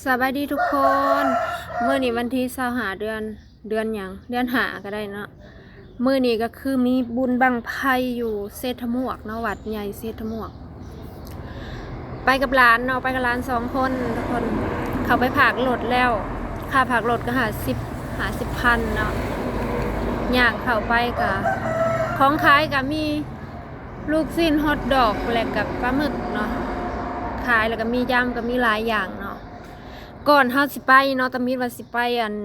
ສະບາຍດີທຸກຄົນ ມື້ນີ້ວັນທີຊາວຫ້າ ເດືອນ ເດືອນຫຍັງ ເດືອນຫ້າກໍໄດ້ເນາະ. ມື້ນີ້ກໍຄືມີບຸນບັ້ງໄຟຢູ່ເຊດຖະມວກເນາະ ວັດໃຫຍ່ເຊດຖະມວກ. ໄປກັບຫຼານເນາະ ໄປກັບຫຼານສອງຄົນທຸກຄົນ. ເຂົ້າໄປພາກລົດແລ້ວ ຄ່າພາກລົດກໍຫ້າສິບ ຫ້າສິບພັນເນາະ. ຍ່າງເຂົ້າໄປກໍ ຂອງຂາຍກໍມີລູກຊີ້ນ ຮອດດອກ ແລະກໍປາໝຶກເນາະ ຂາຍ ແລ້ວກໍມີຢຳ ກໍມີຫຼາຍຢ່າງເນາະ. ກ່ອນເຮົາຊິໄປເນາະ ຕາມິດວ່າຊິໄປ ອັນ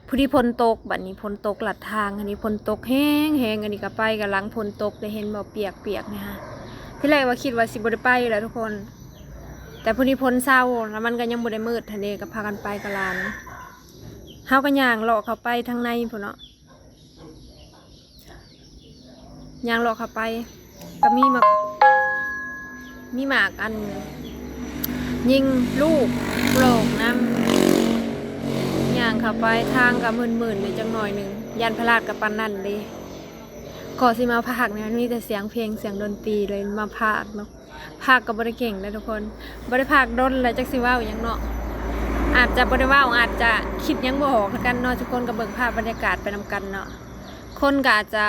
ພໍດີຝົນຕົກ ບັດນີ້ຝົນຕົກລັດທາງ ອັນນີ້ຝົນຕົກແຮງໆ ອັນນີ້ກໍໄປກຳລັງຝົນຕົກ ໄດ້ເຫັນບໍ່ ປຽກໆ ນີ້ຫາ. ທີແລກວ່າຄິດວ່າຊິບໍ່ໄດ້ໄປແຫຼະທຸກຄົນ ແຕ່ພໍດີຝົນເຊົາ ແລ້ວມັນກໍຍັງບໍ່ໄດ້ມືດຫັ້ນເດ້ ກໍພາກັນໄປກັບຫຼານ. ເຮົາກໍຍ່າງເລາະເຂົ້າໄປທາງໃນພຸ້ນເນາະ ຍ່າງເລາະເຂົ້າໄປ ກໍມີໝາກ ມີໝາກອັນຍິງລູກໂປ່ງນຳ. ຍ່າງເຂົ້າໄປ ທາງກໍມື່ນໆ ແດ່ຈັກໜ້ອຍໜຶ່ງ ຢ້ານພະລາດກໍປານນັ້ນເດ້. ກໍຊິມາພາກນີ້ ມັນມີແຕ່ສຽງເພງ ສຽງດົນຕີ ເລີຍມາພາກເນາະ. ພາກກໍບໍ່ໄດ້ເກັ່ງເດ້ທຸກຄົນ ບໍ່ໄດ້ພາກດົນແລ້ວ ຈັກຊິເວົ້າຫຍັງເນາະ. ອາດຈະບໍ່ໄດ້ເວົ້າ ອາດຈະຄິດຫຍັງບໍ່ອອກຄືກັນເນາະ. ທຸກຄົນກໍເບິ່ງພາບບັນຍາກາດໄປນຳກັນເນາະ. ຄົນກໍອາດຈະ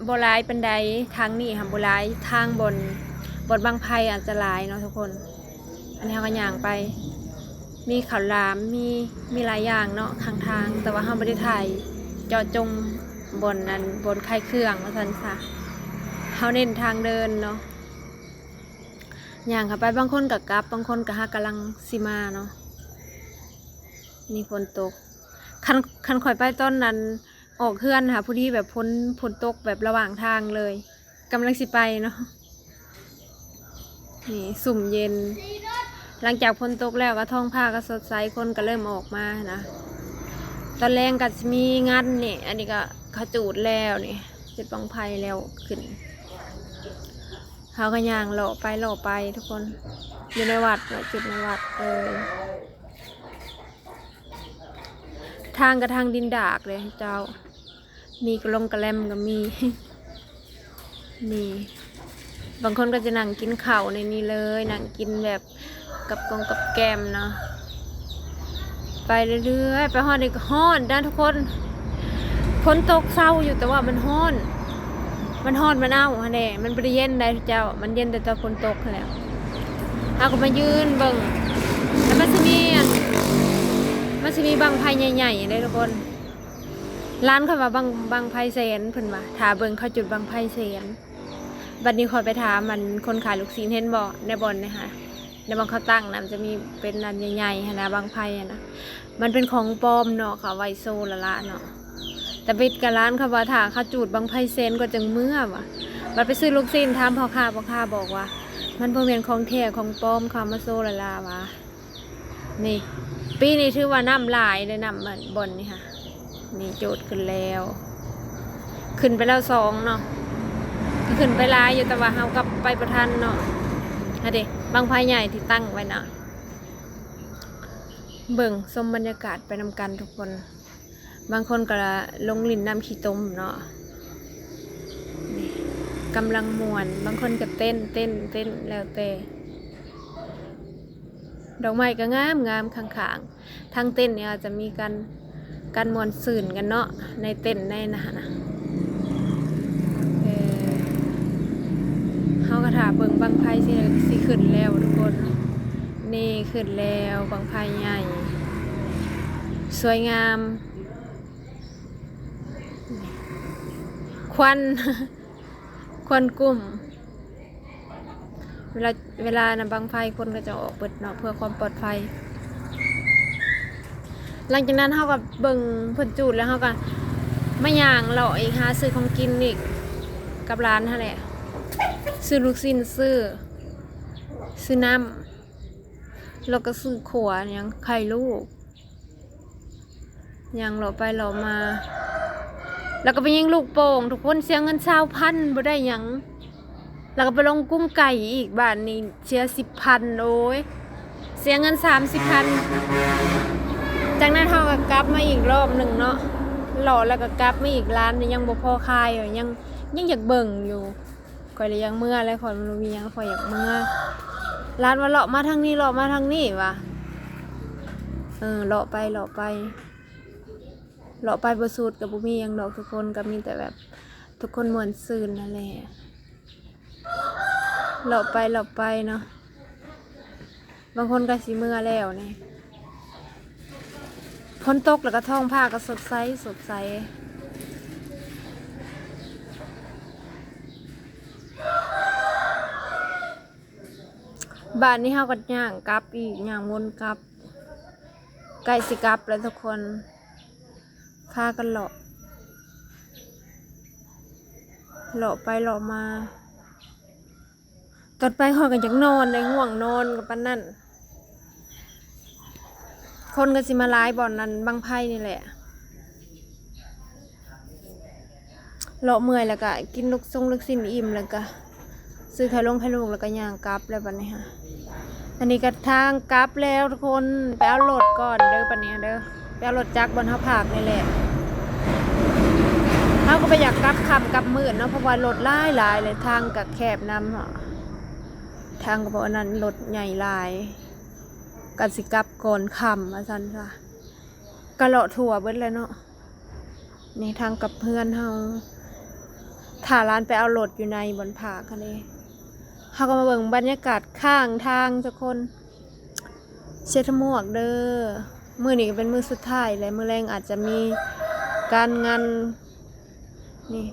ບໍ່ຫຼາຍປານໃດ ທາງນີ້ຫາບໍ່ຫຼາຍ ທາງບ່ອນ ບ່ອນບັ້ງໄຟອາດຈະຫຼາຍເນາະທຸກຄົນ. ອັນນີ້ເຮົາກໍຍ່າງໄປ ມີເຂົ້າຫຼາມ ມີ ມີຫຼາຍຢ່າງເນາະຂ້າງທາງ ແຕ່ວ່າເຮົາບໍ່ໄດ້ຖ່າຍເຈາະຈົງບ່ອນ ອັນ ບ່ອນຂາຍເຄື່ອງວ່າຊັ້ນຊະ ເຮົາເນັ້ນທາງເດີນເນາະ. ຍ່າງເຂົ້າໄປ ບາງຄົນກໍກັບ ບາງຄົນກໍຫາກຳລັງຊິມາເນາະ. ນີ້ຝົນຕົກ ຄັນ ຄັນຂ້ອຍໄປຕອນນັ້ນອອກເຮືອນຫາ ພໍດີແບບຝົນ ຝົນຕົກແບບລະຫວ່າງທາງເລີຍ ກຳລັງຊິໄປເນາະ. ນີ້ຊຸ່ມເຢັນ ຫຼັງຈາກຝົນຕົກແລ້ວກໍທ້ອງຟ້າກໍສົດໃສ ຄົນກໍເລີ່ມອອກມານະ. ຕອນແລງກໍຊິມີງານນີ້ ອັນນີ້ກໍເຂົາຈູດແລ້ວນີ້ ຈຸດບັ້ງໄຟແລ້ວຂຶ້ນ. ເຮົາກໍຍ່າງເລາະໄປເລາະໄປທຸກຄົນ ຢູ່ໃນວັດເນາະ ຈຸດໃນວັດເລີຍ. ທາງກໍທາງດິນດາກເດ້ເຈົ້າ ມີກະລົງກະແລັມກໍມີ. ນີ້ ບາງຄົນກໍຈະນັ່ງກິນເຂົ້າໃນນີ້ເລີຍ ນັ່ງກິນແບບ ກັບກົງກັບແກ້ມເນາະ. ໄປເລື້ອຍໆ ໄປຮອດນີ້ກໍຮ້ອນນະທຸກຄົນ. ຝົນຕົກເຊົາຢູ່ ແຕ່ວ່າມັນຮ້ອນ ມັນຮ້ອນ ມັນເອົ້າຫັ້ນແຫຼະ ມັນບໍ່ໄດ້ເຢັນໃດເຈົ້າ ມັນເຢັນແຕ່ຕອນຝົນຕົກຫັ້ນແຫຼະ. ເຮົາກໍມາຢືນເບິ່ງ ແລ້ວມັນຊິມີອັນ ມັນຊິມີບັ້ງໄຟໃຫຍ່ໆເດ້ທຸກຄົນ. ຫຼານຂ້ອຍວ່າບັ້ງ ບັ້ງໄຟແສນ ເພິ່ນວ່າ ຖ້າເບິ່ງເຂົາຈຸດບັ້ງໄຟແສນ. ບັດນີ້ຂ້ອຍໄປຖາມອັນຄົນຂາຍລູກຊີ້ນ ເຫັນບໍ່ ໃນບ່ອນນີ້ຫາ ໃນບ່ອນເຂົາຕັ້ງນະ ມັນຈະມີເປັນອັນໃຫຍ່ໆຫັ້ນນະ ບັ້ງໄຟຫັ້ນນະ ມັນເປັນຂອງປອມເນາະ ເຂົາເອົາໄວ້ໂຊລະລະເນາະ. ຕາບິດກັບຫຼານເຂົາວ່າ ຖ້າເຂົາຈູດບັ້ງໄຟແສນກໍຈຶ່ງເມືອວ່າ. ບັດໄປຊື້ລູກຊີ້ນ ຖາມພໍ່ຄ້າ ພໍ່ຄ້າບອກວ່າ ມັນບໍ່ແມ່ນຂອງແທ້ ຂອງປອມ ເຂົາເອົາມາໂຊລະລະວ່າ. ນີ້ ປີນີ້ຖືວ່ານ້ຳຫຼາຍເດ້ ນ້ຳ ອັນ ບ່ອນນີ້ຫາ. ນີ້ໂຈດຂຶ້ນແລ້ວ ຂຶ້ນໄປແລ້ວສອງເນາະ ກໍຂຶ້ນໄປຫຼາຍຢູ່ ແຕ່ວ່າເຮົາກັບໄປບໍ່ທັນເນາະ. ຫັ້ນເດ້ ບັ້ງໄຟໃຫຍ່ທີ່ຕັ້ງໄວ້ນະ. ເບິ່ງຊົມບັນຍາກາດໄປນຳກັນທຸກຄົນ. ບາງຄົນກໍລົງຫຼິ້ນນ້ຳຂີ້ຕົມເນາະ ນີ້ ກຳລັງມ່ວນ ບາງຄົນກໍເຕັ້ນ ເຕັ້ນ ເຕັ້ນ ແລ້ວແຕ່. ດອກໄມ້ກໍງາມໆ ຂ້າງໆ ທາງເຕັ້ນນີ້ອາດຈະມີການ ການມ່ວນຊື່ນກັນເນາະ ໃນເຕັ້ນໃນນັ້ນນະ. ເອີ ເຮົາກໍຖ້າເບິ່ງບັ້ງໄຟຊິ ຊິຂຶ້ນແລ້ວທຸກຄົນ. ນີ້ຂຶ້ນແລ້ວ ບັ້ງໄຟໃຫຍ່ ສວຍງາມ ຄວັນ ຄວັນກຸ່ມ. ເວລາ ເວລານຳບັ້ງໄຟຄົນກໍຈະອອກເບິດເນາະ ເພື່ອຄວາມປອດໄພ. ຫຼັງຈາກນັ້ນເຮົາກໍເບິ່ງເພິ່ນຈູດແລ້ວ ເຮົາກໍມາຍ່າງເລາະອີກ ຫາຊື້ຂອງກິນອີກກັບຫຼານຫັ້ນແຫຼະ ຊື້ລູກຊີ້ນ ຊື້ ຊື້ນ້ຳ ແລ້ວກໍຊື້ຂົ້ວຫຍັງ ໄຂ່ລູກ. ຍ່າງເລາະໄປເລາະມາ ແລ້ວກໍໄປຍິງລູກໂປ່ງ ທຸກຄົນ ເສຍເງິນຊາວພັນ ບໍ່ໄດ້ຫຍັງ. ແລ້ວກໍໄປລົງກຸ້ງໄກ່ອີກ ບາດນີ້ເສຍສິບພັນ ໂອ້ຍ ເສຍເງິນສາມສິບພັນ. ຈາກນັ້ນເຮົາກໍກັບມາອີກລອບໜຶ່ງເນາະ ເລາະແລ້ວກໍກັບມາອີກ ຮ້ານນີ້ຍັງບໍ່ພໍຂາຍ ຍັງ ຍັງຢາກເບິ່ງຢູ່. ຂ້ອຍລະຢາກເມືອແຫຼະ ຂ້ອຍບໍ່ມີຫຍັງ ຂ້ອຍຢາກເມືອ. ຫຼານວ່າ ເລາະມາທາງນີ້ ເລາະມາທາງນີ້ວ່າ. ເອີ ເລາະໄປ ເລາະໄປ ເລາະໄປບໍ່ສຸດ ກໍບໍ່ມີຫຍັງດອກທຸກຄົນ ກໍມີແຕ່ແບບທຸກຄົນມ່ວນຊື່ນນັ້ນແຫຼະ ເລາະໄປ ເລາະໄປເນາະ. ບາງຄົນກໍຊິເມືອແລ້ວນີ້ ຝົນຕົກແລ້ວກໍທ້ອງຟ້າກໍສົດໃສ ສົດໃສ. ບາດນີ້ເຮົາກໍຍ່າງກັບອີກ ຍ່າງວົນກັບ ໃກ້ຊິກັບແລ້ວທຸກຄົນ ພາກັນເລາະ ເລາະໄປເລາະມາ. ຕອນໄປຂ້ອຍກໍຢາກນອນເດ້ ງ່ວງນອນກໍປານນັ້ນ. ຄົນກໍຊິມາຫຼາຍບ່ອນນັ້ນບັ້ງໄຟນີ້ແຫຼະ. ເລາະເມື່ອຍແລ້ວກະກິນລູກຊົງລູກຊິ້ນອີ່ມ ແລ້ວກະຊື້ໄຂ່ລົງໄຂ່ລູກ ແລ້ວກະຍ່າງກັບແລ້ວບັດນີ້ຫາ. ອັນນີ້ກະທາງກັບແລ້ວທຸກຄົນ ໄປເອົາລົດກ່ອນເດີບັດນີ້ເດີ ໄປເອົາລົດຈັກບ່ອນເຮົາພາກນີ້ແຫຼະ. ເຮົາກໍບໍ່ຢາກກັບຄ່ຳກັບມືດເນາະ ເພາະວ່າລົດຫຼາຍໆ ແລະທາງກະແຄບນຳເນາະ ທາງກໍບໍ່ອັນນັ້ນ ລົດໃຫຍ່ຫຼາຍ ກະຊິກັບກ່ອນຄ່ຳວ່າຊັ້ນຊະ. ກະເລາະທົ່ວເບິດແລ້ວເນາະ ນີ້ທາງກັບເຮືອນເຮົາ ຖ້າຫຼານໄປເອົາລົດຢູ່ໃນບ່ອນພາກຫັ້ນເດ້. ເຮົາກໍມາເບິ່ງບັນຍາກາດຂ້າງທາງທຸກຄົນ ເຊດທະໝວກເດີ. ມື້ນີ້ກໍເປັນມື້ສຸດທ້າຍແຫຼະ ມື້ແລງອາດຈະມີການງານ ນີ້